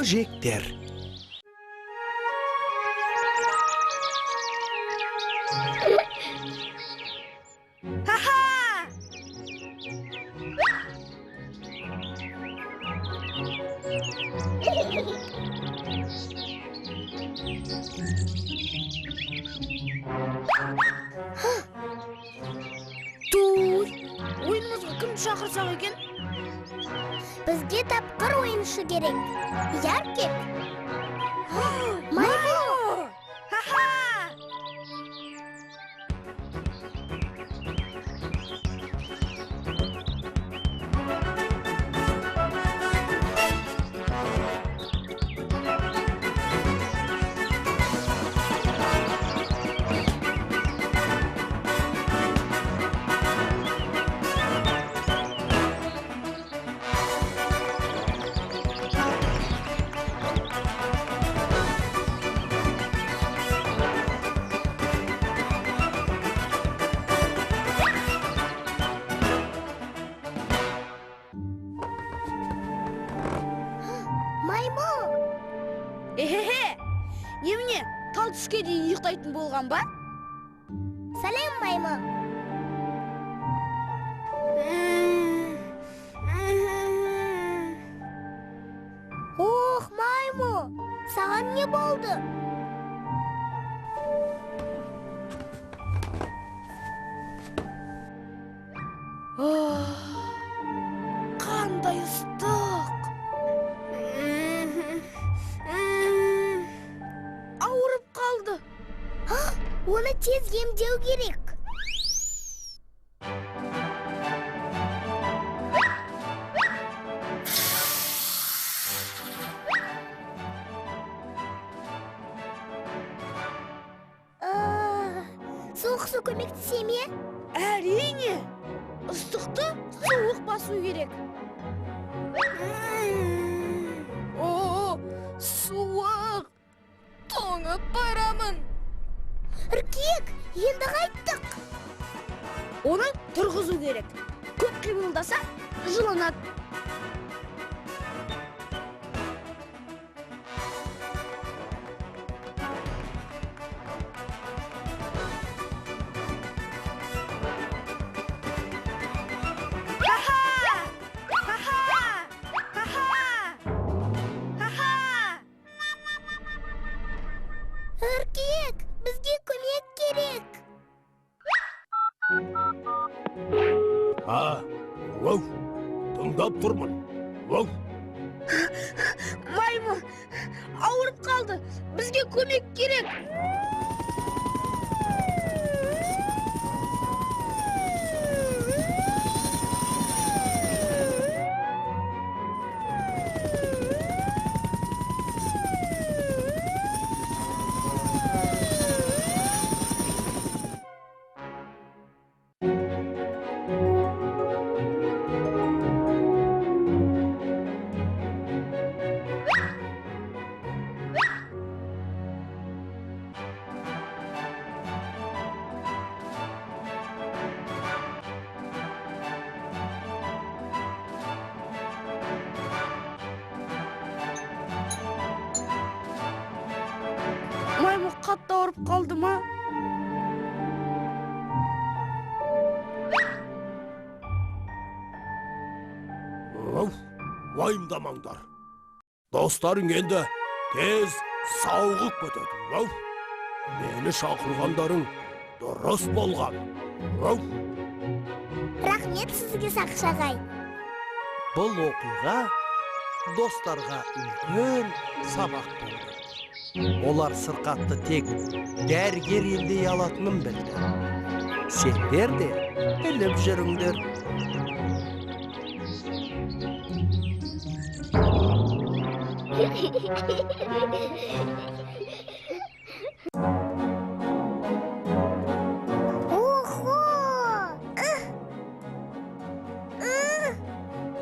Көкжиектер. Ха-ха! Туй! Ойынымызға кімді шақырсақ екен? Бізге тапқыр ойыншы керек. Яркек. Маймыл! Ха-ха! Маймыл! Эхе-хе! Немене, тал түске дейін ұйықтайтын болған ба? Сәлем, маймыл! Ох, маймыл, саған не болды? Ах, қандай ыстық! Ауырып қалды. Оны тез емдеу керек. Суық су көмектесе ме? Әрине! Ыстықты суық басу керек. О, суық! Тоңып барамын. Үркек, енді қайттық. Оны тұрғызу керек. Көп қимылдаса, жылынады. Үркек, бізге көмек керек. А, уау, тыңдап тұрмын. Уау. Маймыл, ауырып қалды. Бізге көмек керек. Маймыл қатты ауырып қалды ма? Уау, уайымдамаңдар. Достарың енді тез сауығып кетеді. Уау, мені шақырғандарың дұрыс болған. Уау. Рахмет сізге, сақшы ағай. Бұл оқиға достарға үлкен сабақ болды. Олар сырқатты тек дәрігер емдей алатынын білді. Сендер де біліп жүріңдер.